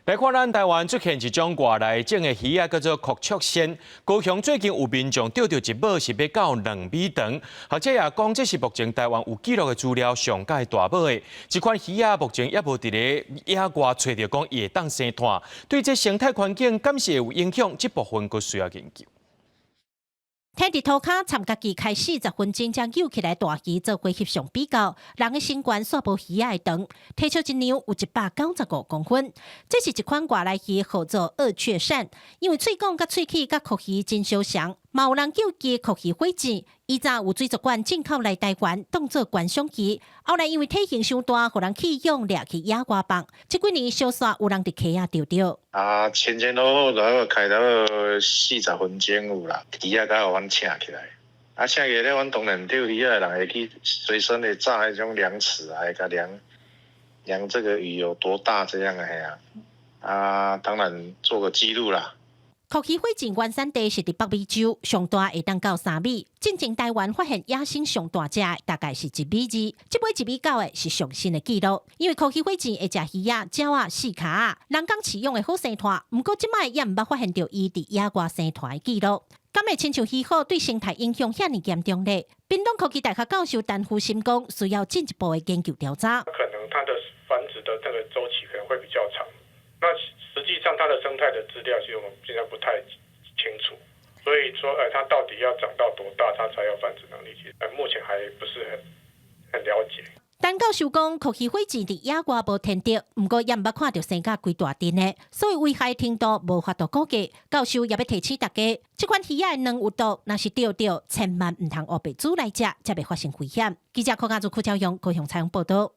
來看咱台灣出現一種外來種的魚仔，叫做黒觸鱔。高雄最近有民眾釣著一尾是欲到2米長，學者也講這是目前台灣有記錄的資料上蓋大尾的。這款魚仔目前猶無佇咧野外揣著講伊會當生湠，對這生態環境敢是會有影響？這部分閣需要研究。佇佇塗跤參家己開40分鐘，才揪起來大魚做伙翕相比較，人的身懸煞無魚仔的長，體尺一量有195公分。這是一款外來魚，號做鱷雀鱔。因為喙管佮喙齒佮蛞蝓真相像，嘛有人叫伊蛞蝓火箭。以前有水族館進口來台灣，當做觀賞魚。後來因為體型傷大，予人棄養掠去野外放。這幾年小煞有人佇溪仔釣著。啊，前前後後都開到40分鐘有啦，魚仔才予阮請起來。啊，請起來了，阮當然釣魚仔的人會去隨身的紮彼種量尺啊，會共量量這個魚有多大這樣的嘿啊。啊，當然做個記錄啦。蛞蝓火箭原產地是佇北美洲，上大會當到3米。進前台灣發現野生上大隻的大概是1.2米，這擺1.9米的是上新的紀錄。因為蛞蝓火箭會食魚仔、鳥仔、四跤仔，人工飼養的好生湠，毋過這擺猶毋捌發現著伊佇野外生湠的紀錄。敢會親像魚虎對生態影響遐爾嚴重咧？屏東科技大學教授陳福心講，需要進一步的研究調查。可能它的繁殖的這個週期可能會比較長。那實際上它的生態的資料，其實我們現在不太清楚，所以說，它到底要長到多大，它才有繁殖能力？其實，目前還不是很了解。陳教授講，蛞蝓火箭佇野外無天敵，毋過猶毋捌看著生甲規大陣的，所以危害程度無法度估計。教授也欲提醒大家，這款魚仔的卵有毒，若是釣著，千萬毋通烏白煮來食，才袂發生危險。記者柯家祖、柯昭勇高雄採訪報道。